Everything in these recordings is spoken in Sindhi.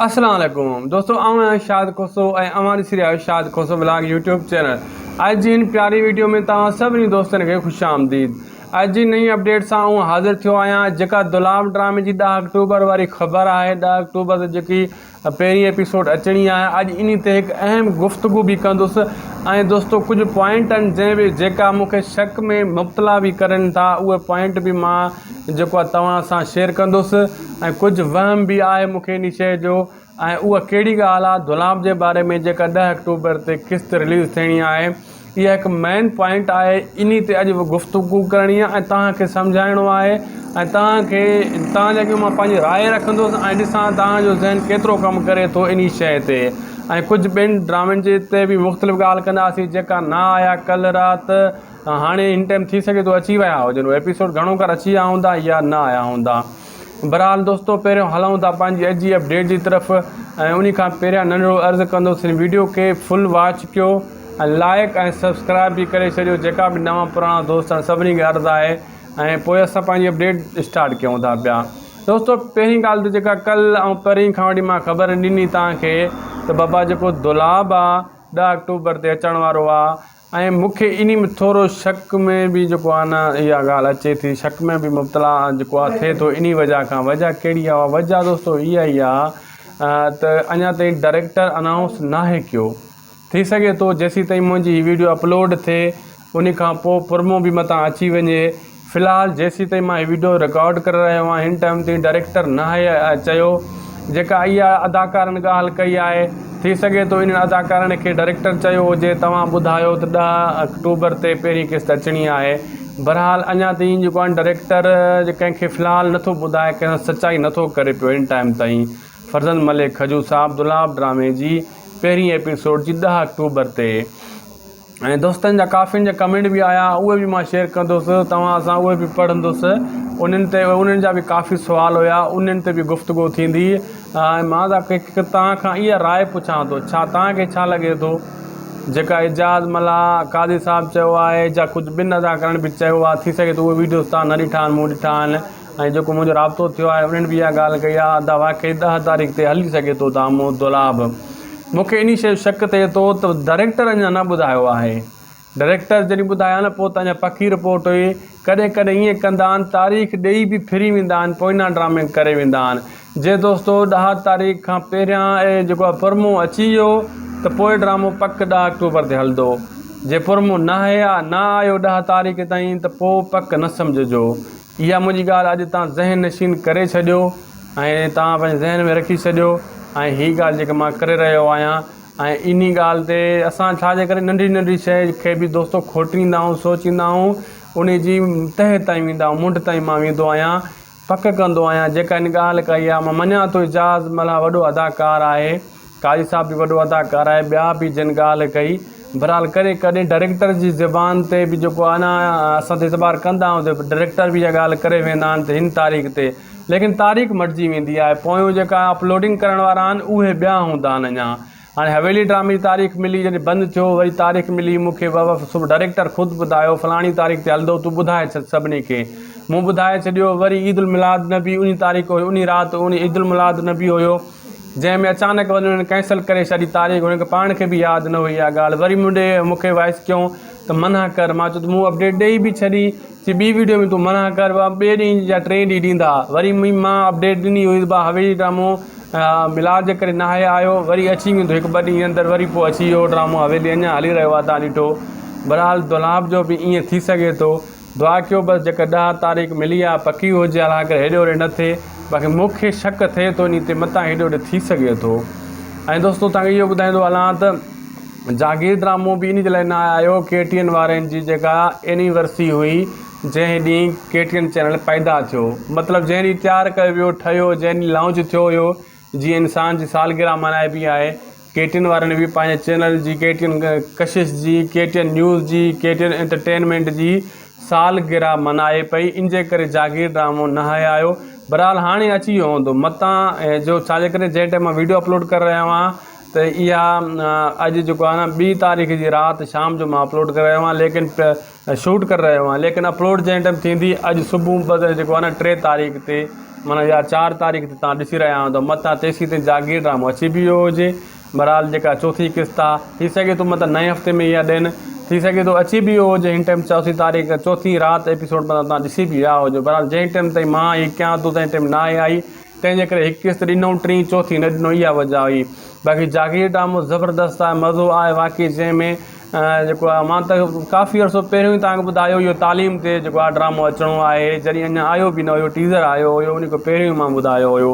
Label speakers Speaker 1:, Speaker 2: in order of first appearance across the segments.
Speaker 1: اسلام عليڪم دوستو آئون آهيان شاهد کوسو ۽ اوهان ڏسي رهيا آهيو Shahid Khoso vlog YouTube channel. اڄ جي هن پياري ويڊيو ۾ توهان سڀني دوستن کي خوش آمديد. اڄ جي نئين اپڊيٽ سان آئون حاضر ٿيو آهيان جيڪا دولاب ڊرامي جي ڏهه آڪٽوبر واري خبر آهي. ڏهه آڪٽوبر تي جيڪي پهرين ايپيسوڊ اچڻي آهي اڄ انهي تي هڪ اهم گفتگو به ڪندس ۽ دوستو ڪجهه پوائنٽ آهن جنهن به جيڪا مون کي شڪ ۾ مبتلا به ڪرن ٿا اهي پوائنٽ به مان جيڪو آهي توهان سان شيئر ڪندس ۽ ڪجهه وهم به آهي مون کي انهي شيء جو ۽ اها ڪهڙي ڳالهه آهي دولاب جي باري ۾ جيڪا ڏهه آڪٽوبر تي قسط رليز ٿيڻي آهي اها هڪ مين پوائنٽ آهي انهي تي اڄ گفتگو ڪرڻي آهي ۽ توهان کي سمجهائڻو آهي ۽ توهان کي توهان جي اڳيان مان پنهنجي راء رکندس ۽ ڏسان توهان جو ذهن ڪيترو ڪم ڪري ٿو انهي شيء تي ۽ ڪجهه ٻين ڊرامن جي تي به مختلف ڳالهه ڪنداسين جيڪا نه آيا ڪلهه رات هاڻي هن ٽائيم ٿي سگهي ٿو اچي ويا هجن اهي ايپيسوڊ گهڻو ڪر اچي ويا هوندا يا نه آيا هوندا بھرحال دوستو پهريون هلون ٿا پنهنجي اڄ جي اپڊيٽ جي طرف ۽ انهي کان پهريان ننڍڙو عرض ڪندس هن ويڊيو کي فل واچ ڪيو ۽ لائڪ ۽ سبسڪرائب به ڪري ڇڏيو جيڪا به نوان پراڻا دوست آهن سڀني کي عرض آهي ۽ پوء اسان پنهنجي اپڊيٽ اسٽارٽ ڪيون ٿا پيا دوستو پهرين ڳالهه ته جيڪا ڪل ۽ پرين کان وٺي مان خبر ڏني توهان کي ته بابا جيڪو دولاب آ ڏهه آڪٽوبر تي اچڻ وارو آ ۽ مون کي انهي ۾ ٿورو شڪ ۾ به جيڪو آهي نه اها ڳالهه اچي ٿي شڪ ۾ به مبتلا جيڪو آهي ٿئي ٿو انهي وجهه کان وجهه ڪهڙي آهي وجهه دوستو اها ئي آهي ته اڃا تائين ڊائريڪٽر انائونس ناهي ڪيو ٿي سگهي ٿو جيسين تائين منهنجي هي ويڊيو اپلوڊ ٿئي انهي کان پوء پرمو به متان اچي وڃي في الحال جيسين تائين مان هي ويڊيو رڪارڊ ڪري رهيو آهيان هن ٽائيم تائين ڊائريڪٽر ناهي چيو جيڪا اها اداڪارن ڳالهه ڪئي آهي ٿي سگهي ٿو انهن اداڪارن کي ڊائريڪٽر چيو هجي توهان ٻڌايو ته ڏهه آڪٽوبر تي پهرين قسط اچڻي آهي بھرحال اڃا تائين جيڪو آهي ڊائريڪٽر ڪنهن کي في الحال نٿو ٻڌائي ڪنهن سان سچائي نٿو ڪري پيو هن ٽائيم تائين فرزند ملڪ کجو صاحب دولاب ڊرامي جي پهرين ايپيسوڊ جي ڏهه آڪٽوبر تي ۽ دوستن جا ڪافين جا ڪمينٽ به آيا اهي به مان شيئر ڪندس توهان سان اهي به پڙهندس انهن تي انهن جا به ڪافي سوال هيا انهن تي به گفتگو ٿيندي ۽ مان توهان کان اها راء پڇان ٿو ڇا توهان کي ڇا لڳي ٿو جيڪا اعجاز ملاح قاضي صاحب چيو آهي جا ڪجهه ٻن اداڪارن به چيو آهي ٿي سگهي ٿو اهي ويڊيوز توهان نه ڏٺا آهن مون ڏٺا آهن ۽ جيڪو منهنجو رابطو ٿيو آهي انهن به اها ڳالهه ڪئي آهي ادا واقعي ڏهه تاريخ تي هلي سگهي ٿو دامو دولاب مون کي انهي شيء جو شڪ ٿئي ٿو ته ڊائريڪٽر اڃا نه ٻڌايو آهي ڊائريڪٽر جڏهن ٻڌايو نه پوء ته اڃا پڪي رپورٽ هئي ڪڏهن ڪڏهن ائين ڪندا آهن تاريخ ڏئي به ڦري ويندا آهن پوئنا ڊرامي ڪري ويندا آهن جي دوستو ڏهه تاريخ کان پهريان جيڪو آهي پرمو اچي ويو ته پوء ڊرامو پڪ ڏهه آڪٽوبر تي هلندو جي پرمو ناهي نه آيو ڏهه تاريخ تائين ته پوء پڪ نه سمجهجو اها منهنجي ڳالهه اڄ توهان ذهن نشين ڪري ڇڏيو ۽ توهان پنهنجي ذهن ۾ رکي ڇڏيو ۽ هي ڳالهه جيڪا مان ڪري رهيو آهيان ۽ انهي ڳالهه تي اسان ڇا جي ڪري ننڍي ننڍي شيء کي به دوستو کوٽيندا آهيون سوچيندا آهيون انهي جي تهه تائين ويندا آهيون منڍ تائين مان ويندو آهيان پڪ ڪندو آهيان جيڪا هن ڳالهه ڪئي آهي مان مڃان ٿو اعجاز ملاح وڏو اداڪار آهي قاضي صاحب به وڏو اداڪار آهي ٻيا به جن ڳالهه ڪئي بھرحال ڪڏهن ڪڏهن ڊائريڪٽر جي زبان تي به جيڪو آهي نه اسان ته اعتبار ڪندا آهيون ته ڊائريڪٽر به اها ڳالهه ڪري ويندا آهن ته هن تاريخ تي ليڪن تاريخ مٽجي ويندي آهي پويون جيڪا اپلوڊنگ ڪرڻ وارا آهن اهي ٻيا هوندا آهن اڃا هاڻي حويلي ڊرامي جي تاريخ ملي جڏهن بند ٿيو وري تاريخ ملي مون کي بابا سڀ ڊائريڪٽر خود ٻڌايو فلاڻي تاريخ تي هلندو تون ٻڌائي ڇڏ سڀني کي مون ٻڌائي ڇڏيو وري عيد الميلاد النبي انهي تاريخ هئي انهي رات انهي عيد الميلاد النبي هيو جنهن ۾ اچانڪ وري انهن ڪينسل ڪري ڇڏي تاريخ انهن کي پاڻ کي به ياد نه هئي اها ڳالهه وري مون ڏي مون کي وائس ڪيون ته منع ڪر مان چيو ته مون اپڊيٽ ڏئي به ڇڏي چي ٻي ويڊيو ۾ تون منع ڪر ٻئي ڏينهن يا ٽئين ڏينهن ڏيندا وري مان اپڊيٽ ڏني هئي ته حويلي ڊرامو ميلاد جي ڪري ناهي آيو وري اچي ويندو هڪ ٻه ڏينهن اندر وري پوء اچي ويو ڊرامو حويلي اڃا هلي رهيو آهي تان ڏٺو بهرحال دولاب جو به ائين ٿي سگهي ٿو دعا ڪيو بس جيڪا ڏهه تاريخ ملي آ پڪي هجي الله ڪري هيڏي هوڏي نه ٿئي باقي مون کي شڪ ٿئي ٿو انهي تي متان هيڏي هوڏي ٿي سگهي ٿو ۽ دوستو توهان کي اهو ٻڌائيندو هلان ته جاگير ڊرامو به انهي جي لاء نه آيو ڪي ٽي اين وارن جي جيڪا اينيورسري هئي جنهن ڏينهن ڪي ٽي اين چينل پيدا ٿيو مطلب جنهن ڏينهن تيار ڪيو ويو ٺهيو جنهن ڏينهن لانچ ٿيو هيو جيئن انسان جي سالگرهه ملهائبي آهي ڪي ٽي اين وارن به پنهنجي چينل جي ڪي ٽي اين ڪشش جي ڪي ٽي اين نيوز جي ڪي ٽي اين انٽرٽينمينٽ جي سالگرهه منائي پئي ان جي ڪري جاگير ڊرامو ناهي آيو بھرحال هاڻي اچي ويو هوندو متان جو ڇا جي ڪري جنهن ٽائيم مان ويڊيو اپلوڊ ڪري رهيو آهيان ته اها اڄ جيڪو آهي نه ٻي تاريخ جي رات شام جو مان اپلوڊ ڪري رهيو آهيان ليڪن شوٽ ڪري رهيو آهيان ليڪن اپلوڊ جنهن ٽائيم ٿيندي اڄ صبح جيڪو آهي نه ٽي تاريخ تي معنيٰ اها چار تاريخ تي توهان ڏسي رهيا هوندؤ متان تيسين تائين جاگير ڊرامو اچي به ويو هجي بھرحال جيڪا چوٿين قسط آ ٿي سگهي ٿو متان نئين هفتي ۾ اها ڏين ٿي سگهي ٿو اچي به ويو هجي هن ٽائيم چوٿين تاريخ چوٿين رات ايپيسوڊ متان توهان ڏسي به ويا هجو بھرحال جنهن ٽائيم تائين مان هي ڪيان ٿو تنهن ٽائيم ناهي آئي تنهن جي ڪري هڪ قسط ڏنو ٽين چوٿين نه ڏنو اها وجه هئي باقي جاگير ڊرامو زبردست آهي مزو آهي واقعي جنهن ۾ جيڪو آهي مان ته ڪافي عرصو پهريون ئي توهان کي ٻڌايو اهو تعليم تي جيڪو آهي ڊرامو اچڻو آهي جڏهن اڃا آيو به نه هيو ٽيزر آيو هيو ان کان پهريون مان ٻڌايو هيو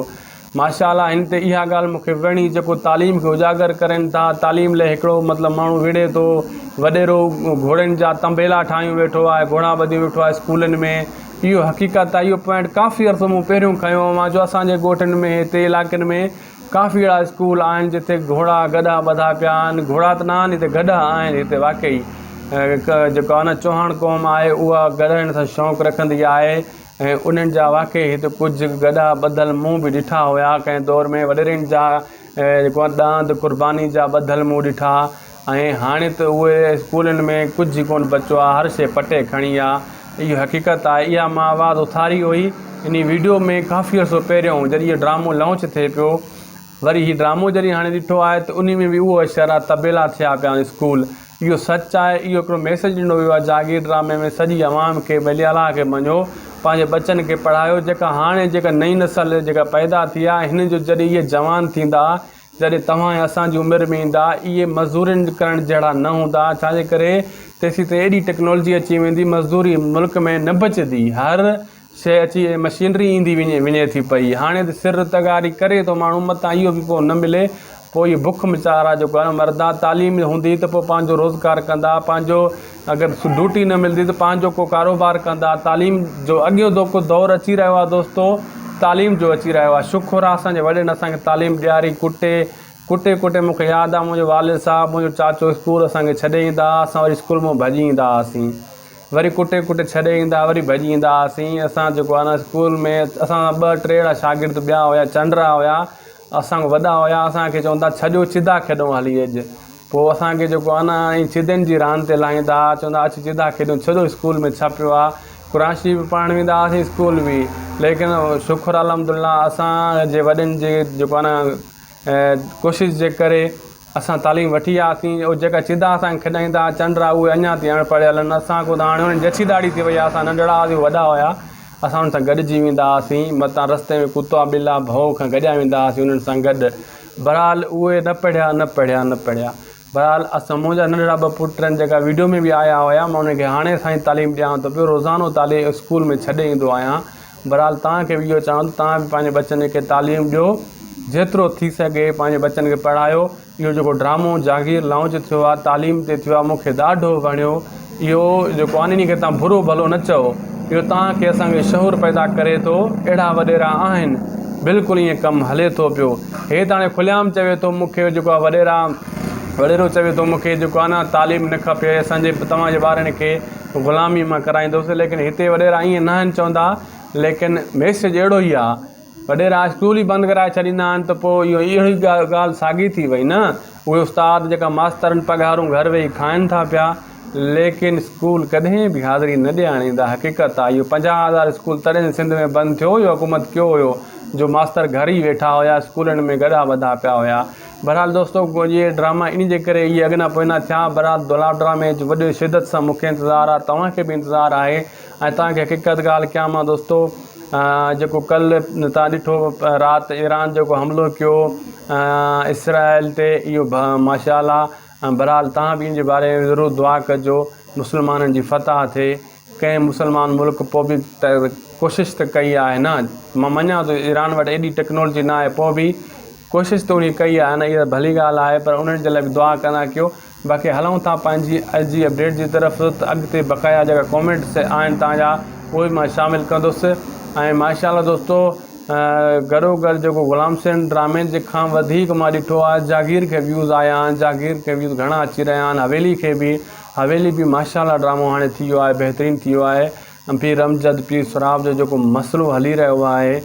Speaker 1: ماشاء الله هن تي اها ڳالهه مون کي وڻي جيڪو تعليم کي اجاگر ڪرين ٿا تعليم لئه هڪڙو مطلب ماڻهو وڙهي ٿو وڏيرو گهوڙن جا تنبيلا ٺاهيون ويٺو آهي گهوڙا ٻڌيون ويٺو آهي اسڪولن ۾ اهو حقيقت آهي اهو پوائنٽ ڪافي عرصو مون پهريون کنيو هو مان جو اسان جي ڳوٺن ۾ هتي علائقن ۾ ڪافي اهڙا اسڪول آهن جتي گهوڙا گڏها ٻڌا پيا آهن گهوڙا ته نه آهن هتي گڏها آهن هتي واقعي جيڪو آهي نه چوهاڻ قوم آهي اها گڏهن سان شوق رکندي آهي ۽ انهن جا واقعي هت ڪجهه گڏا ٻڌل مون به ڏٺا هيا. ڪنهن دور ۾ وڏيرن جا جيڪو آهي ڏاند قرباني جا ٻڌل مون ڏٺا ۽ هاڻي ته اهي اسڪولن ۾ ڪجهه ئي ڪونه بچيو آهي هر شيء پٽي کڻي آ اهو حقيقت آهي اها مان آواز اٿاري هئي انهي ويڊيو ۾ ڪافي عرصو پهريون جڏهن اهو ڊرامو لانچ ٿئي پيو وري هي ڊرامو جڏهن هاڻي ڏٺو آهي ته انهي ۾ به اهو اشارا طبيلا ٿيا پيا آهن اسڪول اهو سچ آهي اهو هڪڙو ميسيج ڏنو ويو آهي جاگير ڊرامي ۾ سڄي عوام کي ڀلي الله کي مڃو پنهنجي ٻچن کي پڙهايو جيڪا هاڻي جيڪا نئين نسل جيڪا پيدا ٿي آهي هن جو جڏهن اهي جوان ٿيندا جڏهن توهان ۽ اسان جي عمر ۾ ايندا اهي مزورين ڪرڻ جهڙا نه هوندا ڇاجي ڪري تيسين تائين ايڏي ٽيڪنالاجي اچي ويندي مزدوري ملڪ ۾ نه بچندي هر شيء اچي ۽ مشينري ايندي وڃي وڃي ٿي پئي. هاڻي ته سر تغاري ڪري ٿو ماڻهو متان اهو به پوء نه ملي. پوء اهي بک ويچارا جيڪو آهي نه مرندا. تعليم هوندي ته پوء پنهنجو روزگار ڪندا. پنهنجو اگر ڊيوٽي نه ملندي ته پنهنجو ڪو ڪاروبار ڪندا. تعليم جو اڳيون جيڪو دور اچي رهيو آهي دوستو تعليم جو اچي رهيو آهي. شڪر آهي اسان جي وڏن اسان کي تعليم ڏياري ڪٽي ڪٽي ڪٽي مون کي ياد آهي منهنجو والد صاحب منهنجو چاچو اسڪول اسان کي ڇڏي ايندا هئا اسان وري اسڪول مان ڀڄي ايندا هئاسين. وري ڪٽي ڪٽي ڇڏي ايندا وري ڀڄي ايندا هئاسين اسان جيڪو آهي نه اسڪول ۾ اسان سان ٻه ٽي اهڙا شاگرد ٻيا هيا چنڊرا هيا اسان کان وڏا هيا اسان کي چوندا ڇڏيو چدا کيڏون هلي اڄ پوء اسان کي جيڪو آهي نه ائين چدن جي راند تي لاهيندا هئا چوندا اچ چدا کيڏون ڇڏو اسڪول ۾ ڇا پيو آهي قرآن شريف به پڙهڻ ويندا هئاسين اسڪول به ليڪن شڪر الحمد لله اسان جي وڏن جي جيڪو آهي نه ڪوشش جي ڪري اسان تعليم وٺي آياسين اهي جيڪا چدا اسان کي کيڏائيندا هئا چنڊ هئا اهي اڃا تائين اڻ پڙهيل آهن اسان کان ته هاڻي انهن جي اڇي ڏاڙهي ٿي وئي آهي اسان ننڍڙا هئاسين وڏا هيا اسان انهن سان گڏجي ويندا هئاسين متان رستي ۾ ڪتا ٻلا ڀؤ کان گڏيا ويندا هئاسين انهن سان گڏ بهرحال اهي نه پڙهيا نه پڙهيا نه پڙهيا بهرحال اسان منهنجا ننڍڙا ٻه پٽ آهن جيڪا ويڊيو ۾ به آيا هيا مان انهن کي هاڻي سائين تعليم ڏيان ٿو پيو روزانو تعليم اسڪول ۾ ڇڏي ايندو آهيان بهرحال توهان کي به اهو چوان ٿو توهان به پنهنجي ٻچن کي تعليم ڏيو جيترو ٿي سگهي پنهنجي ٻچن کي پڙهايو اهو جيڪو ڊرامو جاگير لانچ ٿيو آهي تعليم تي ٿيو آهي مون کي ڏاڍو وڻيو اهو جيڪو آهي انهي کي توهان برو ڀلو نه چئو اهو توهان کي اسان کي شعور پيدا ڪري ٿو اهڙا وڏيرا آهن بلڪل ائين ڪم هلي ٿو پيو هي ته هاڻي کليام چوي ٿو مون کي جيڪو آهي وڏيرا وڏيرو چوي ٿو مون کي جيڪو آهي نه تعليم نه کپي اسان جي توهان جي ٻارن کي غلامي مان ڪرائيندوس ليڪن هتي وڏيرا ائين ناهن چوندا ليڪن ميسيج اهڙو ئي آهي وڏيرا اسڪول ئي بند ڪرائي ڇڏيندا آهن ته پوء اهو اهڙي ڳالهه ساڳي ٿي وئي نه اهي استاد جيڪا ماسترن پگهارون گهر ويهي کائن ٿا پيا ليڪن اسڪول ڪڏهن به حاضري نه ڏياريندا حقيقت آهي اهو پنجاهه هزار اسڪول تڏهن سنڌ ۾ بند ٿيو اهو حڪومت ڪيو هيو جو ماستر گهر ئي ويٺا هيا اسڪولن ۾ گڏا ٻڌا پيا هيا بھرحال دوستو اهي ڊراما ان جي ڪري اهي اڳنا پوئنا ٿيا بھرحال دولاب ڊرامي جو وڏي شدت سان مونکي انتظار آهي توهان کي به انتظار آهي ۽ توهان کي حقيقت ڳالهه ڪيان مان دوستو جيڪو ڪل توهان ڏٺو رات ايران جيڪو حملو ڪيو اسرائيل تي اهو ماشاء الله بھرحال توهان به ان جي باري ۾ ضرور دعا ڪجو مسلمانن جي فتح ٿئي ڪنهن مسلمان ملڪ پوء به ته ڪوشش ته ڪئي آهي نه مان مڃان ٿو ايران وٽ ايڏي ٽيڪنالاجي نه آهي پوء به ڪوشش ته انهي ڪئي آهي نه اها ڀلي ڳالهه آهي پر انهن جي لاء به دعا ڪندا ڪيو باقي هلون ٿا پنهنجي اڄ جي اپڊيٽ جي طرف ته اڳتي بقايا جيڪا ڪامينٽس آهن توهان جا اهي به مان شامل ڪندس ۽ ماشاء الله دوستو گڏو گڏ جيڪو غلام حسين ڊرامي جي کان وڌيڪ مان ڏٺو آهي جاگير کي ويوز آيا آهن جاگير کي ويوز گهڻا اچي رهيا آهن حويلي کي به حويلي به ماشاء الله ڊرامو هاڻي ٿي ويو آهي بهترين ٿي ويو آهي پير امجد پير سهراب جو جيڪو مسئلو هلي رهيو آهي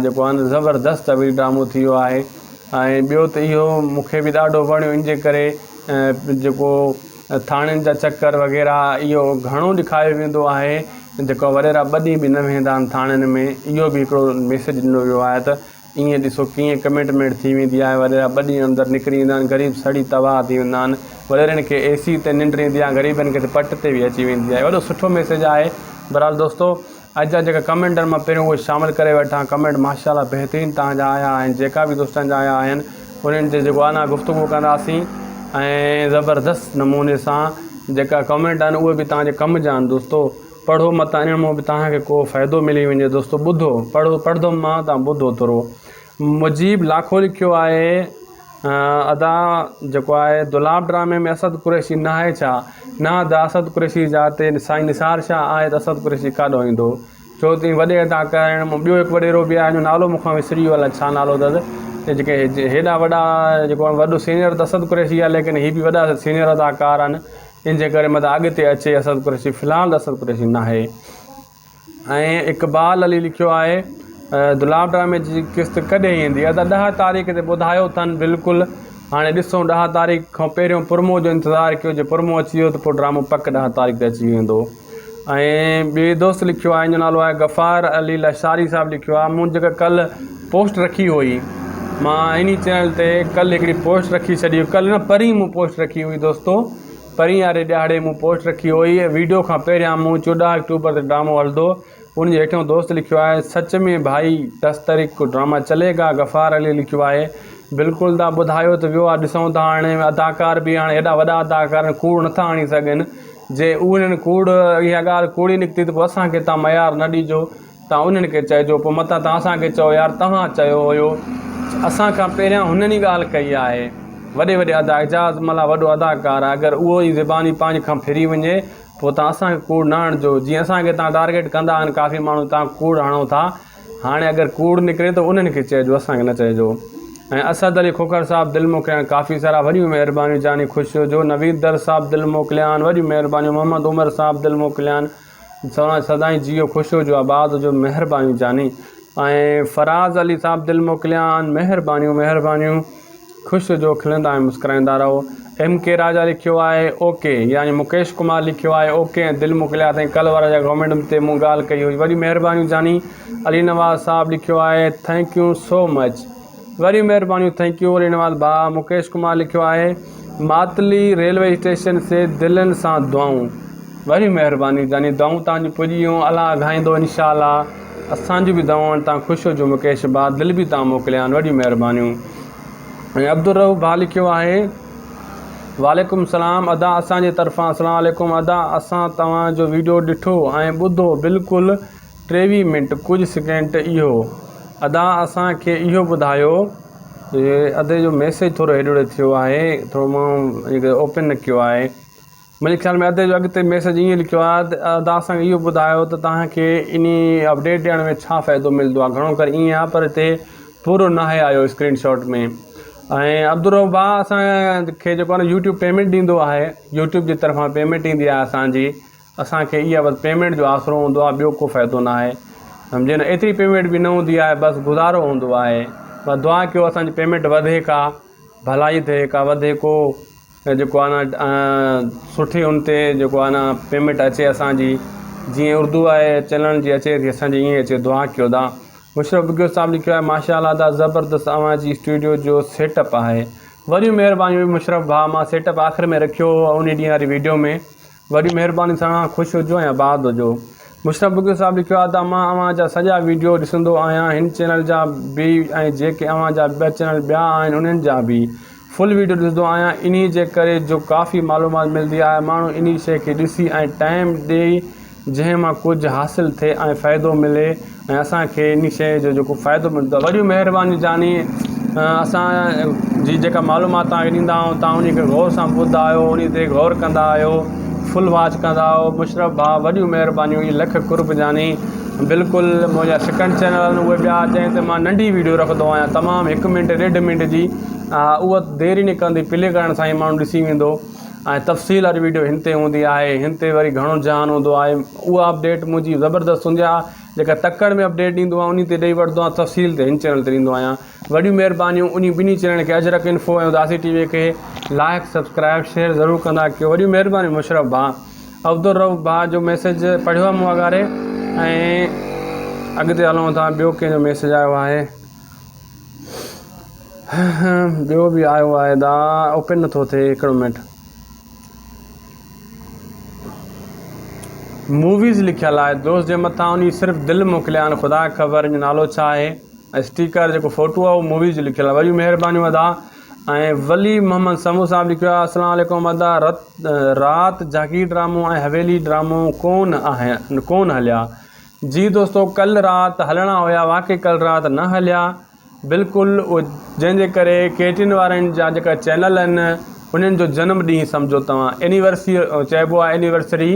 Speaker 1: جيڪو آهي نه زبردست طويل ڊرامو ٿي ويو آهي ۽ ٻيو ته اهو مون کي به ڏاڍو وڻيو ان جي ڪري جيڪو ٿاڻن جا چڪر وغيره اهو گهڻو ڏيکاريو ويندو آهي جيڪو وڏيرا ٻه ڏينهن به نه ويهندا آهن ٿاڻن ۾ اهو به هڪڙو ميسيج ڏنو ويو آهي ته ائين ڏسو ڪيئن ڪمٽمينٽ ٿي ويندي آهي وڏيرا ٻه ڏينهن اندر نڪري ايندا آهن غريب سڙي تباهه ٿي ويندا آهن وڏيرن کي اي سي تي ننڊ ايندي آهي غريبن کي ته پٽ تي به اچي ويندي آهي وڏو سٺو ميسيج آهي بهرحال دوستو اڄ جا جيڪا ڪمينٽ آهن مان پهريون اهي شامل ڪري وٺان ڪمينٽ ماشاء الله بهترين توهان جا آيا آهن جيڪا به دوستن جا آيا آهن انهن تي جيڪو آهي نه گفتگو ڪنداسين ۽ زبردست نموني سان جيڪا ڪمينٽ آهن اهي به توهان جي ڪم جا آهن دوستو پڙهو متان انهن مان به توهان کي ڪو فائدو ملي وڃي دوستو ٻڌو پڙهو پڙهندم مان توهان ٻڌو ٿورو مجيب لاکو لکيو آهي ادا جيڪو آهي دولاب ڊرامي ۾ اسد قريشي نه آهي ڇا؟ نه ادا اسد قريشي جا تي سائين نثار شاهه آهي ته اسد قريشي ڪاڏو ايندو ڇو ته وڏي اداڪار آهن ٻيو هڪ وڏيرو به آهي ان جو نالو مون کان وسري ويو الائي ڇا نالو اٿس جيڪي هيڏا وڏا جيڪو وڏو سينئر ته اسد قريشي آهي ليڪن هي به وڏا سينئر اداڪار آهن ان جي ڪري متان اڳتي اچي اسد قريشي في الحال ته اسد قريشي ناهي. ۽ اقبال علي لکيو آهي دولاب ڊرامي جي قسط ڪڏهن ايندي ادا ڏهه تاريخ تي ٻڌايو اٿن بلڪل هاڻي ڏسون ڏهه تاريخ کان پهريون پرمو جو انتظار ڪيو جي پرمو اچي ويو ته پوء ڊرامو پڪ ڏهه تاريخ تي اچي ويندو ۽ ٻي دوست لکيو آهي ان جو نالو آهي غفار علي لشاري صاحب لکيو آهي مون جيڪا ڪلهه پوسٽ رکي هئي مان انهي چينل تي ڪلهه هڪڙي پوسٽ رکي ڇڏي هئي ڪلهه نه پرين مون پوسٽ رکي هئي دوستو پرين واري ڏهاڙي مون پوسٽ رکي هئي ۽ ويڊيو کان پهريان مون 14 آڪٽوبر تي ڊرامو هلندو ان جي هيٺيون دوست لکيو آهي سچ ۾ ڀائي دس تاريخ ڪو ڊراما چلي گا غفار علي لکيو آهي بلڪل دا ٻڌايو ته ويو آهي ڏسون ٿا هاڻي اداڪار به هاڻي هيڏا وڏا اداڪار آهن ڪوڙ نٿا هڻي سگهن جي انهن ڪوڙ اها ڳالهه ڪوڙي نڪتي ته پوء اسان کي تان معيار نه ڏجو تان انهن کي چئجو پوء متان تان اسان کي چئو يار توهان چيو هيو اسان کان پهريان هنن ئي ڳالهه ڪئي آهي وڏي وڏي ادا اعجاز ملاح وڏو اداڪار آهي اگر اهو ئي زباني پنهنجي کان ڦري وڃي پوء تان اسان کي ڪوڙ نه هڻجو جيئن اسان کي تان ٽارگيٽ ڪندا آهن ڪافي ماڻهو تان ڪوڙ هڻو ٿا هاڻي اگر ڪوڙ نڪري ته انهن کي چئجو اسان کي نه چئجو ۽ اسد علي کوکر صاحب دل موڪليان ڪافي سارا وڏيون مهربانيون جاني خوش هجو نويد در صاحب دل موڪليان وڏيون مهربانيون محمد عمر صاحب دل موڪليان سهڻا سدائين جيئو خوش هجو آباد هجو مهربانيون جاني ۽ فراز علي صاحب دل موڪليان مهربانيون مهربانيون خوش هجو کلندا ۽ مسڪرائيندا رهو ايم ڪي راجا لکيو آهي اوڪي يعني مڪيش ڪمار لکيو آهي اوڪي ۽ دل موڪليا اٿائين ڪل وارا جا ڪمينٽ تي مون ڳالهه ڪئي هئي وڏي مهربانيون جاني علي نواز صاحب لکيو آهي thank you سو مچ وڏيون مهربانيون thank you Ali Nawaz ڀاء مڪيش ڪمار لکيو آهي ماتلي ريلوي اسٽيشن سي دلن سان دعائون وڏيون مهربانيون جاني دعائون توهان جون پڄي ويون الله اگهائيندو انشاء الله اسان جون به دعائون آهن توهان خوش هجو مڪيش ڀاء دل به توهان موڪليا آهن وڏيون مهربانيون ۽ عبدالرؤف ڀاء لکيو آهي وعليڪم السلام ادا اسان جي طرفان السلام عليڪم ادا اسان توهان جو ويڊيو ڏٺو ۽ ٻڌو بلڪل 23 منٽ ڪجهه سيڪنڊ اهو ادا اسان کي اهو ٻڌايو ادي جو ميسيج ٿورو هيڏو ٿيو آهي ٿورو مان اوپن نه ڪيو آهي منهنجي خيال ۾ ادي جو اڳتي ميسيج ائين لکيو آهي ته ادا اسان کي اهو ٻڌايو ته توهان کي انهي اپڊيٽ ڏيڻ ۾ ڇا فائدو ملندو آهي گهڻو ڪري ائين آهي پر هتي پورو ناهي آيو اسڪرين شاٽ ۾ ۽ عبدالرؤف ڀاء اسان کي جيڪو آهي نه يوٽيوب پيمينٽ ڏيندو آهي يوٽيوب جي طرفان پيمينٽ ايندي آهي اسان جي اسان کي اها بس پيمينٽ جو آسرو هوندو آهي ٻيو ڪو فائدو ناهي سمجهي نه ايتري پيمينٽ به نه هوندي آهي بس گذارو هوندو آهي بس دعا ڪيو اسان جي پيمينٽ وڌي ڪا ڀلائي ٿئي ڪا وڌي ڪو ۽ جيڪو آهي نه سٺي ان تي جيڪو آهي نه پيمينٽ اچي اسان جي جيئن اردو آهي چينل جي اچي ٿي اسان جي ائين اچي دعا ڪيو دا مشرف بگيو صاحب لکيو آهي ماشاء الله ادا زبردست اوهان جي اسٽوڊيو جو سيٽ اپ آهي وڏيون مهربانيون مشرف ڀاء مان سيٽ اپ آخر ۾ رکيو هو ان ڏينهن واري ويڊيو ۾ وڏي مهرباني سان خوش هجو ۽ آباد هجو. مشرف بگيو صاحب لکيو آهي ته مان اوهان جا سڄا ويڊيو ڏسندو آهيان هن چينل جا به ۽ جيڪي اوهان جا ٻه چينل ٻيا آهن انهن جا به فل ويڊيو ڏسندو آهيان انهي جي ڪري جو ڪافي معلومات ملدي آهي ماڻهو انهي شئي کي ڏسي ۽ ٽائيم ڏئي جنهن مان ڪجهه حاصل ٿئي ۽ فائدو ملي ۽ اسان کي انهي شيء جو جيڪو فائدو ملندو آهي وڏيون مهربانيون جاني اسان جي جيڪا معلومات توهان کي ڏيندا آهيون توهان انهي کي غور سان ٻڌندا آهيو انهي تي غور ڪندا آهيو فل واچ ڪندا آهيو مشرف ڀاء وڏيون مهربانيون اهي لک قرب جاني بلڪل منهنجا سيڪنڊ چينل آهن اهي ٻيا جنهن تي مان ننڍي ويڊيو رکندو آهيان تمام هڪ منٽ ڏيڍ منٽ جي اها دير ئي نه ڪندي پلي ڪرڻ سان ئي ماڻهو ڏسي ويندو ۽ تفصيل واري ويڊيو هن تي هوندي آهي هن تي وري گهڻو جهان هوندو آهي اها اپڊيٽ منهنجي زبردست هوندي آهي جيڪا تڪڙ ۾ اپڊيٽ ڏيندو آهيان انهي تي ڏئي وٺندو آهيان تفصيل تي هن چينل تي ڏيندو آهيان وڏيون مهربانيون انهي ٻنهي چينل کي اجرڪ انفو ۽ اداسي ٽي وي کي لائڪ سبسڪرائب شيئر ضرور ڪندا ڪيو وڏيون مهربانيون مشرف ڀاء عبدالرئوف ڀاء جو ميسيج پڙهيو آهي مون اڳاري ۽ اڳتي هلون ٿا ٻيو ڪنهن جو ميسيج آيو آهي ٻيو به آيو آهي دا اوپن نٿو ٿئي هڪڙو منٽ موويز لکيل آهي دوست جي مٿان انهي صرف دل موڪليا آهن خدا کي خبر ان جو نالو ڇا آهي اسٽيڪر جيڪو فوٽو آهي اهو موويز جو لکيل آهي وڏيون مهربانيون ادا ۽ ولي محمد سمون صاحب لکيو آهي السلام عليڪم ادا رت رات جاگير ڊرامو ۽ حويلي ڊرامو ڪون آهن ڪون هليا جي دوستو ڪل رات هلڻا هيا واقعي ڪل رات نه هليا بلڪل جنهن جي ڪري ڪي ٽي اين وارن جا جيڪا چينل آهن انهن جو جنم ڏينهن سمجهو توهان اينيورسري چئبو آهي اينيورسري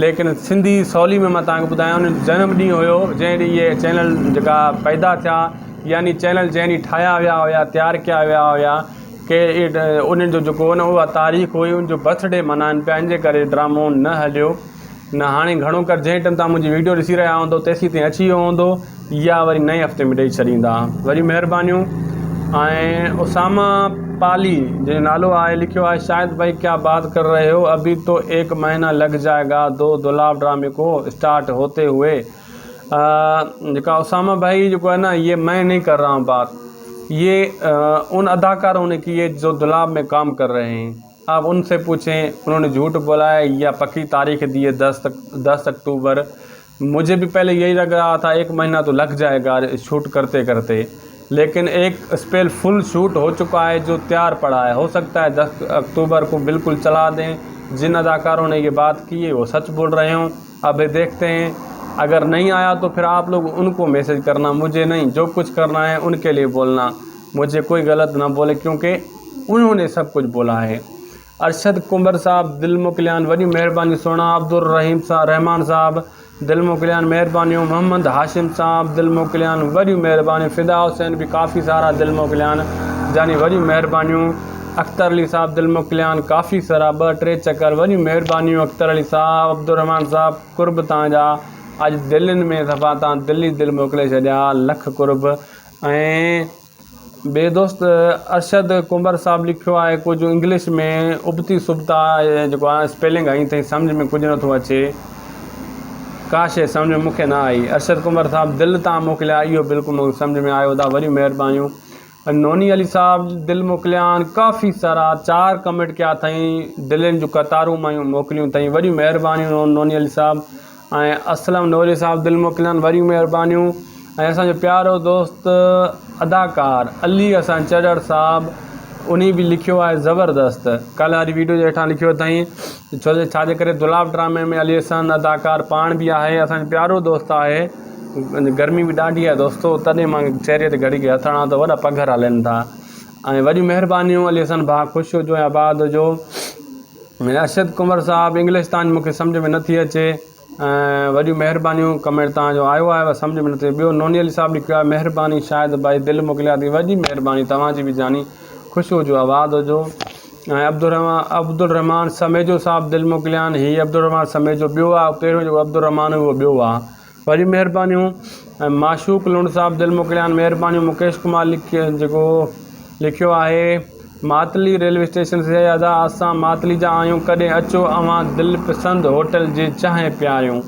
Speaker 1: ليڪن سنڌي سولي ۾ مان توهان کي ٻڌايان انهن جو جنم ڏينهن هيو جنهن ڏينهن اهي چينل جيڪا پيدا ٿيا يعني چينل جنهن ڏينهن ٺاهيا ويا هيا تيار ڪيا ويا هيا ڪي انهن جو جيڪو اها تاريخ هئي ان جو برٿ ڊي ملهائن پيا ان جي ڪري ڊرامو نه هليو نه هاڻي گهڻو ڪر جنهن ٽيم توهان منهنجي ويڊيو ڏسي رهيا هوندو تيسين تائين اچي ويو هوندو يا وري نئين هفتي ۾ ڏئي ڇڏيندا وري مهربانيون ۽ اسامه پالي جنهن جو نالو آهي لکيو آهي شاهد ڀائي ڪيا بات ڪر رهي هو ابي تو ايڪ مهينا لگ جائي گا دو دولاب ڊرامي ڪو اسٽارٽ هوتي هوئي جيڪا اسامه ڀائي جيڪو آهي نه يي مين نهين ڪر رها هون بات يي ان اداڪارون ني ڪي هي جو دولاب ۾ ڪام ڪر رهي هين آپ ان سي پوڇين انهون ني جهوٽ بولا هي يا پڪي تاريخ the هي دس اڪتوبر مجهي بهي پهلي يهي لگ رها ٿا ايڪ مهينا تو لگ جائي گا شوٽ ڪرتي ڪرتي ليڪن ايڪ اسپيل فل شوٽ هو چڪا هي جو تيار پڙا هي هو سڪتا هي دس اڪتوبر ڪو بلڪل چلا دين جن اداڪارون ني يي بات ڪي هي وو سچ بول رهي هون اب ديکتي هين اگر نهين آيا تو پهر آپ لوگ ان ڪو ميسج ڪرنا مجهي نهين جو ڪجهه ڪرنا هي ان ڪي ليي بولنا مجهي ڪوئي غلط نه بولي ڪيونڪه انهون ني سڀ ڪجهه بولا هي ارشد ڪنڀر صاحب دل موڪليان وڏيون مهربانيون سهڻا عبدالرحيم صاحب رحمان صاحب دل موڪليان مهربانيون محمد هاشم صاحب دل موڪليان وڏيون مهربانيون فدا حسين به ڪافي سارا دل موڪليان جاني وڏيون مهربانيون اختر علي صاحب دل موڪليان ڪافي سارا ٻه ٽي چڪر وڏيون مهربانيون اختر علي صاحب عبدالرحمان صاحب قرب تان جا اڄ دلين ۾ صفا تان دل ئي دل موڪلي ڇڏيا لک قرب ۽ ٻئي دوست ارشد ڪنڀر صاحب لکيو آهي ڪجهه انگلش ۾ ابتي سبتا جيڪو آهي اسپيلنگ هنئي اٿئي سمجهه ۾ ڪجهه نٿو اچي ڪا شي سمجهه ۾ مونکي نه آئي ارشد ڪنڀر صاحب دل تان موڪليا اهو بلڪل مونکي سمجهه ۾ آيو ادا وڏيون مهربانيون نوني علي صاحب دل موڪليا آهن ڪافي سارا چار ڪمينٽ ڪيا اٿئي دلين جون قطارون موڪليون اٿئي وڏيون مهربانيون نوني علي صاحب ۽ اسلم نوري صاحب دل موڪليان وريون مهربانيون ۽ اسان جو پيارو دوست اداڪار علي حسن چرڙ صاحب انهي به لکيو آهي زبردست ڪالهه واري ويڊيو جي هيٺان لکيو اٿائين ڇو جو ڇا جي ڪري دولاب ڊرامي ۾ علي حسن اداڪار پاڻ به آهي اسان جو پيارو دوست آهي گرمي به ڏاڍي آهي دوستو تڏهن مان چهري تي گهڙي گهڙي هٿ هڻان ٿو وڏا پگهر هلن ٿا ۽ وڏيون مهربانيون علي حسن ڀاء خوش هجو ۽ آباد هجو ارشد ڪنور صاحب انگلش تان مون کي سمجهه ۾ نٿي اچي وڏيون مهربانيون ڪمينٽ تان جو آيو آهي سمجهه ۾ نٿي ٻيو نوني علي صاحب لکيو آهي مهرباني شاهد ڀائي دل موڪليا ٿي وڏي مهرباني توهان جي به جاني خوش هجو آباد هجو ۽ عبدالرحمان عبدالرحمان سميجو صاحب دل موڪليا آهن هي عبدالرحمان سميجو ٻيو آهي پهريون جيڪو عبدالرحمان هو اهو ٻيو آهي وڏيون مهربانيون ۽ معشوق لنڊ صاحب دل موڪليا آهن مهربانيون مڪيش ڪمار لکي جيڪو لکيو آهي ماتلي ريلوي اسٽيشن سي ادا اسان ماتلي جا آهيون ڪڏهن اچو اوهان دل پسند هوٽل جي چانهه پياريون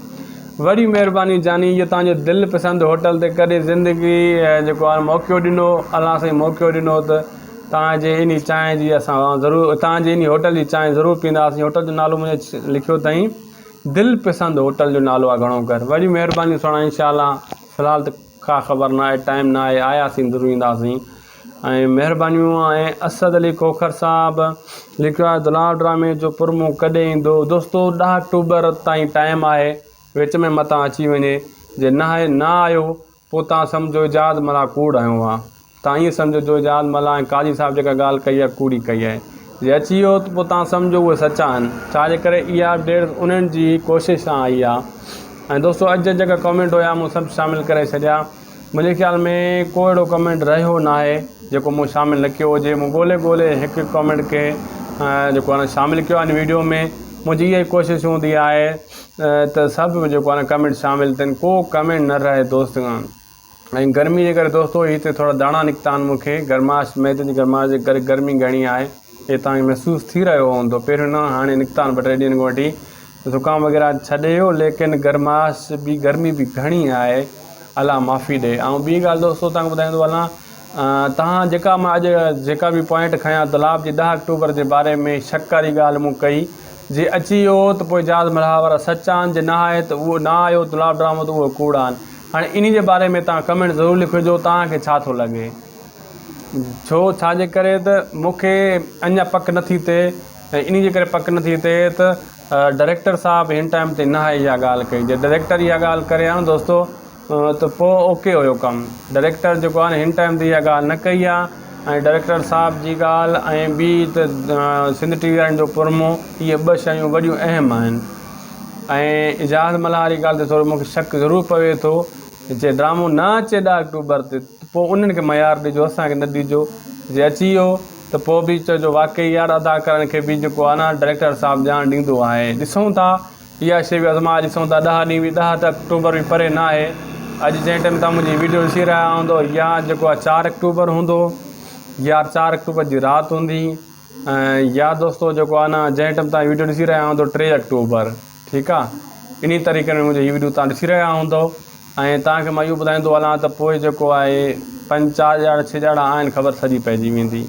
Speaker 1: وڏي مهرباني جاني اهو توهان جو دل پسند هوٽل تي ڪڏهن زندگي جيڪو آهي موقعو ڏنو الله سائين موقعو ڏنو ته توهان جي انهي چانهه جي اسان ضرور توهان جي انهي هوٽل جي چانهه ضرور پيئنداسين هوٽل جو نالو منهنجو لکيو اٿائين دل پسند هوٽل جو نالو آ گهڻو ڪر وڏي مهرباني سهڻا انشاء الله في الحال ته ڪا خبر نه آهي ٽائيم نه آهي آياسين ضرور اينداسين ۽ مهربانيون ۽ اسد علي کوکر صاحب لکيو آهي دلال ڊرامي جو پرمو ڪڏهن ايندو دوستو ڏهه آڪٽوبر تائين ٽائيم آهي وچ ۾ متان اچي وڃي جي نه آهي نه آيو پوء تان سمجهو اعجاز ملاح ڪوڙ هنيو آ. تان ائين سمجهو جو اعجاز ملاح ۽ قاضي صاحب جيڪا ڳالهه ڪئي آ ڪوڙي ڪئي آهي. جي اچي ويو ته پوء تان سمجهو اهي سچا آهن. ڇا جي ڪري اها اپڊيٽس انهن جي ڪوشش سان آئي آ. ۽ دوستو اڄ جا جيڪا ڪمينٽ هيا مون سڀ شامل ڪري ڇڏيا. منهنجي خيال ۾ ڪو اهڙو ڪمينٽ رهيو ناهي جيڪو مون شامل نه ڪيو هجي. مون ڳولي ڳولي هڪ هڪ ڪمينٽ کي جيڪو آهي نه شامل ڪيو آهي هن ويڊيو ۾. منهنجي اها ئي ڪوشش هوندي آهي. ته سڀ جيڪو آهي نه ڪمينٽ شامل ٿين ڪو ڪمينٽ نه رهي دوست کان ۽ گرمي جي ڪري دوستو هتي ٿورا داڻا نڪتا آهن مون کي گرماش معدي جي گرماش جي ڪري گرمي گهڻي آهي هي توهان کي محسوس ٿي رهيو هوندو پهريون نه هاڻي نڪتا آهن ٻه ٽي ڏينهن کان وٺي زڪام وغيره ڇڏي ويو ليڪن گرماش به گرمي به گهڻي آهي الله معافي ڏي ۽ ٻي ڳالهه دوستو توهان کي ٻڌائيندو هلان توهان جيڪا مان اڄ جيڪا به پوائنٽ کنيا دولاب جي ڏهه آڪٽوبر جي باري ۾ شڪ واري ڳالهه مون ڪئي جي اچي ويو ته پوء جهاز ملاح وارا سچ آهن جي نه آهي ته اهو نه آيو دولاب ڊرامو ته اهو ڪوڙ آهن هاڻي انهي جي باري ۾ توهان ڪمينٽ ضرور لکجو توهان کي ڇا ٿو لڳي ڇو ڇا جي ڪري ته مون کي اڃا پڪ نٿي ٿئي ۽ انهي جي ڪري پڪ نٿي ٿئي ته ڊائريڪٽر صاحب هن ٽائيم تي نه آهي اها ڳالهه ڪئي جي ڊائريڪٽر اها ڳالهه ڪري ها نه دوستو ته پوء اوڪي هيو ڪم. ڊئريڪٽر جيڪو آهي نه هن ٽائيم تي اها ڳالهه نه ڪئي آهي ۽ ڊئريڪٽر صاحب جي ڳالهه ۽ ٻي ته سنڌ ٽي وي وارن جو پرمو اهي ٻه شيون وڏيون اهم آهن ۽ اعجاز ملاح واري ڳالهه تي ٿورو مونکي شڪ ضرور پوي ٿو جي ڊرامو نه اچي ڏهه آڪٽوبر تي ته پوء انهن کي معيار ڏجو اسان کي نه ڏجو جي اچي ويو ته پوء به چئجو واقعي يار اداڪارن کي به جيڪو آهي نه ڊئريڪٽر صاحب ڄاڻ ڏيندو آهي ڏسون ٿا اها شيء به ازمائي ڏسون ته ڏهه ڏينهن به ڏهه ته آڪٽوبر به پري نه آهي اڄ جنهن ٽائيم توهان منهنجي ويڊيو ڏسي رهيا هوندو يا جيڪو آهي چار آڪٽوبر هوندو يا چار آڪٽوبر جي رات هوندي ۽ يا دوستو جيڪو آهي نه جنهن ٽائيم توهان ويڊيو ڏسي رهيا هوندو ٽي آڪٽوبر ٺيڪ آهي انهي طريقي ۾ منهنجي هي ويڊيو توهان ڏسي رهيا هوندو ۽ توهان کي مان اهو ٻڌائيندو هلان ته پوء جيڪو آهي پنج چار ڏهاڙا ڇهه ڏهاڙا آهن خبر سڄي پئجي ويندي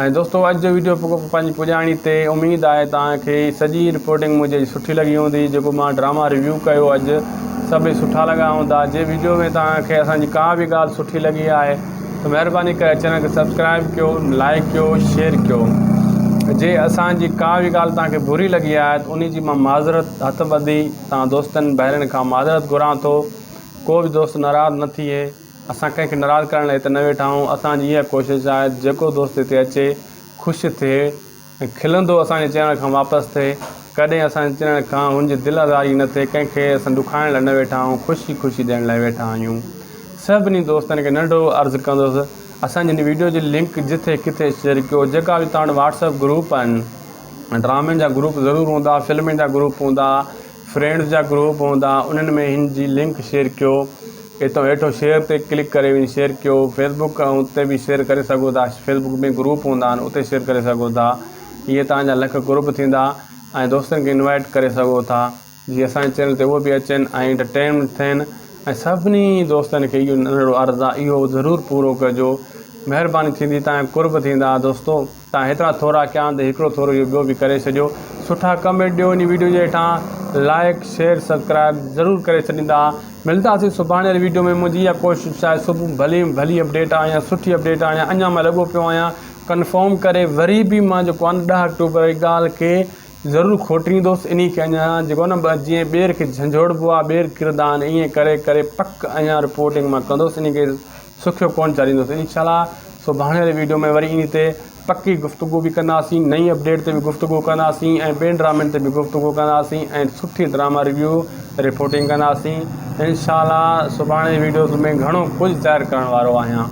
Speaker 1: ۽ دوستو اڄ جو ويڊيو پڳو پنهنجي پڄاڻي تي اميد آهي توهان کي سڄي رپورٽنگ منهنجي سٺي لڳي هوندي جيڪو مان ڊراما ريويو ڪيو اڄ سڀئي سٺا لڳا هوندا جي ويڊيو ۾ توهان کي اسان جي ڪا به ڳالهه سٺي لڳي آهي ته مهرباني ڪري چينل کي سبسڪرائب ڪيو لائڪ ڪيو شيئر ڪيو جي اسان جي ڪا به ڳالهه توهان کي بري لڳي آهي ته انهي جي مان معذرت هٿ ٻڌي توهان دوستن ڀائرن کان معذرت گهران ٿو ڪو به دوست ناراض نه ٿئي اسان ڪنهن کي ناراض ڪرڻ لاء هتي نه ويٺا آهيون، اسان جي اها ڪوشش آهي ته جيڪو دوست هتي اچي خوش ٿئي ۽ کلندو اسان جي چينل کان واپس ٿئي، ڪڏهن اسان جي چينل کان هن جي دل آزاري نه ٿئي، ڪنهن کي اسان ڏکائڻ لاء نه ويٺا آهيون، خوشي خوشي ڏيڻ لاء ويٺا آهيون. سڀني دوستن کي ننڍڙو عرض ڪندس اسان جي هن ويڊيو جي لنڪ جٿي ڪٿي شيئر ڪيو، جيڪا به توهان وٽ واٽس اپ گروپ آهن، ڊرامن جا گروپ ضرور هوندا، فلمن جا گروپ هوندا، فرينڊز جا گروپ هوندا انهن ۾ هن جي لنڪ شيئر ڪيو اتو هيٺو شيئر تي ڪلڪ ڪري وڃي شيئر ڪيو فيسبوڪ اتي به شيئر ڪري سگهو ٿا فيسبوڪ ۾ گروپ هوندا آهن اتي شيئر ڪري سگهو ٿا اهي توهان جا لک گروپ ٿيندا ۽ دوستن کي انوائٽ ڪري سگهو ٿا جي اسان جي چينل تي اهي به اچن ۽ انٽرٽينمينٽ ٿين ۽ سڀني دوستن کي اهو ننڍڙو عرض آهي اهو ضرور پورو ڪجو مهرباني ٿيندي توهان قرب ٿيندا دوستو تان هيترا ٿورا ڪيا آهن ته هڪڙو ٿورو اهو ٻيو به ڪري ڇڏيو سٺا ڪمينٽ ڏيو انهي ويڊيو جي هيٺان لائڪ شيئر سبسڪرائب ضرور ڪري ڇڏيندا ملداسين سڀاڻي واري ويڊيو ۾ منهنجي اها ڪوشش آهي صبح ڀلي ڀلي اپڊيٽ آڻيان سٺي اپڊيٽ آڻيان اڃا مان لڳو پيو آهيان ڪنفرم ڪري وري به مان جيڪو آهي نه ڏهه آڪٽوبر واري ڳالهه کي ضرور کوٽيندس انهي کي اڃا جيڪو آهي نه جيئن ٻير کي جهنجهوڙبو آهي ٻير ڪرندا آهن ائين ڪري ڪري پڪ اڃا رپورٽنگ مان ڪندس انهي کي سکيو ڪونه چاڙهيندس انشاء الله سڀاڻي واري ويڊيو ۾ وري انهي تي پڪي گفتگو به ڪنداسين نئين اپڊيٽ تي به گفتگو ڪنداسين ۽ ٻين ڊرامن تي به گفتگو ڪنداسين ۽ سٺي ڊراما ريويو رپورٽنگ ڪنداسين انشاء الله سڀاڻي جي ويڊيوز ۾ گهڻو ڪجهه ظاهر ڪرڻ وارو آهيان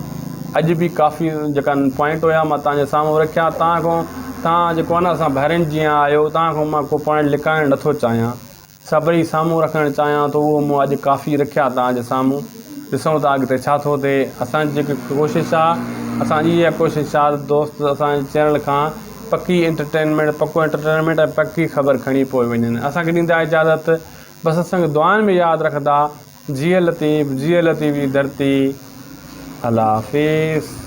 Speaker 1: اڄ به ڪافي جيڪا پوائنٽ هيا مان تان جي سامهون رکيا تان کان تان جيڪو آهي نه اسان ڀائرن جيان آهيو تان کان مان ڪو پوائنٽ لڪائڻ نٿو چاهيان سڀئي سامهون رکڻ چاهيان ٿو اهو مون اڄ ڪافي رکيا توهان جي سامهون ڏسون ٿا اڳتي ڇا ٿو ٿئي اسان جي جيڪي ڪوشش آ اسان جي اها ڪوشش آ ته دوست اسان جي چينل کان پڪي انٽرٽينمينٽ پڪو انٽرٽينمينٽ ۽ پڪي خبر کڻي پوء وڃن اسان کي ڏيندا اجازت بس اسان کي دعائن ۾ ياد رکندا جيئي لطيف جيئي لطيف جي ڌرتي الله حافظ.